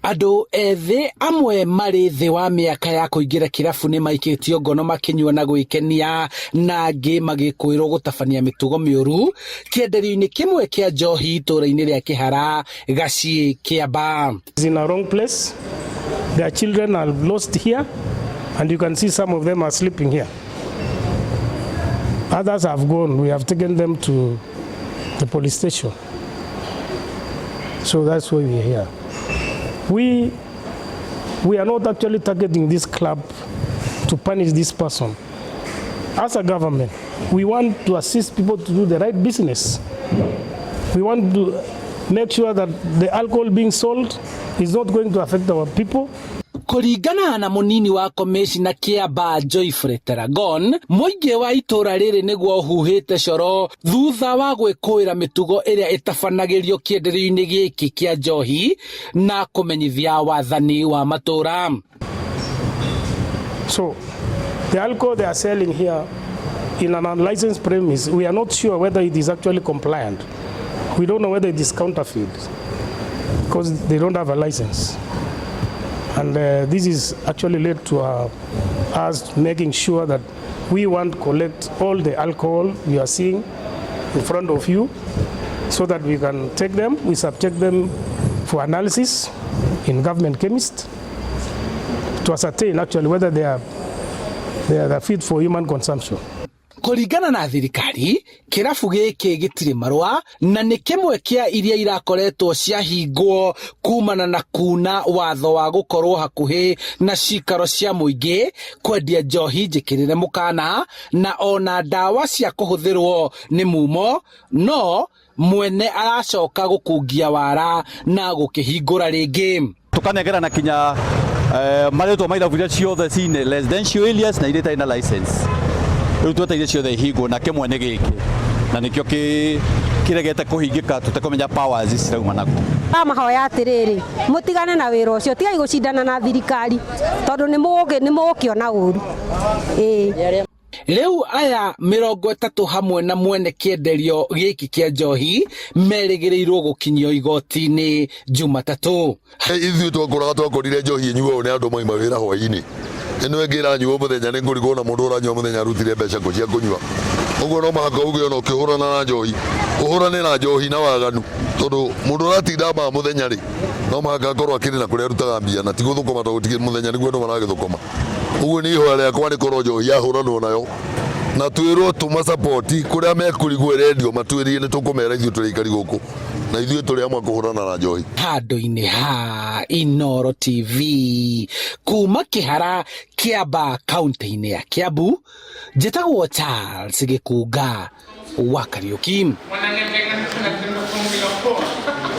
Andũ ethĩ amwe marĩ thĩ wa mĩaka ya kũingĩra kĩrabu nĩ maikĩtio ngono makĩnyua na gwĩkenia na angĩ magĩkũĩrwo gũtabania mĩtugo mĩũru kĩenderio-inĩ kĩmwe kĩa njohi itũũra-inĩ rĩa Kĩhara, Gaciĩ, Kĩambaa. Is in a wrong place. Their children are lost here, and you can see some of them are sleeping here. Others have gone. We have taken them to the police station. So that's why we are here. We are not actually targeting this club to punish this person. As a government, we want to assist people to do the right business. We want to make sure that the alcohol being sold is not going to affect our people. Kũringana na mũnini wa komĩcina Kĩambaa Joyfrey Teragon, mũingĩ wa itũũra rĩrĩ nĩguo ũhuhĩte coro thutha wa gwĩkũĩra mĩtugo ĩrĩa ĩtabanagĩrio kĩenderio-inĩ gĩkĩ kĩa njohi na kũmenyithia wathani wa matũũra. So the alcohol they are selling here in an unlicensed premise, we are not sure whether it is actually compliant. We don't know whether it is counterfeit because they don't have a license. And this is actually led to us making sure that we want to collect all the alcohol you are seeing in front of you so that we can take them, we subject them for analysis in government chemist to ascertain actually whether they are fit for human consumption. Kũringana na thirikari, kĩrabu gĩkĩ gĩtirĩ marũa na nĩ kĩmwe kĩa iria irakoretwo ciahingwo kumana na kuna watho wa gũkorwo hakuhĩ na cikaro cia mũingĩ, kwendia njohi njĩkĩrĩre mũkana na ona ndawa cia kũhũthĩrwo nĩ mumo, no mwene aracoka gũkungia wara na gũkĩhingũra rĩngĩ. Tukanengerana kinya marĩtwa ma irabu iria ciothe cine residential areas na iria itarĩ na license. Rĩu twetereire ciothe ihingwo na kĩmwe nĩ gĩkĩ na nĩkĩo kĩregete kũhingĩka tũtekũmenya powers cirauma naku. Mahoya atĩrĩrĩ, mũtigane na wĩra ũcio, tigai gũcindana na thirikari tondũ nĩ mũgũkĩona ũru, ĩĩ. Rĩu aya 30 hamwe na mwene kĩenderio gĩkĩ kĩa njohi merĩgĩrĩirwo gũkinyio igoti-inĩ Jumatatũ. Ithuĩ twakoraga twakorire njohi ĩnyuagwo nĩ andũ maima wĩra hwaĩ-inĩ. Ĩno ĩngĩ ĩranyuo mũthenya, nĩ ngũrigwo na mũndũ ũranyua mũthenya arutire mbeca kũ cia kũnyua. Ũguo no mũhaka uge ona ũkĩhũrana na njohi, ũhũrane na njohi na waganu, tondũ mũndũ ũratinda ma mũthenya rĩ, no mũhaka akorwo akĩrĩ na kũrĩa arutaga mbia na ti gũthũkũma, tondũ gũtikĩ mũthenya nĩguo andũ maragĩthũkũma. Ũguo nĩ ihoya rĩakwa nĩ korwo njohi yahũranwo nayo na twĩrwo tũma support kũrĩa mekũrigwo ĩrendio, matwĩrie nĩ tũkũmera ithuĩ tũrĩ aikari gũkũ na ithuĩ tũrĩ amwe kũhũrana na njohi. Handũ-inĩ ha Inooro TV kuma Kĩhara, Kĩamba, kaunti-inĩ ya Kiambu, njĩtagwo Charles Gĩkunga wa Kariũki.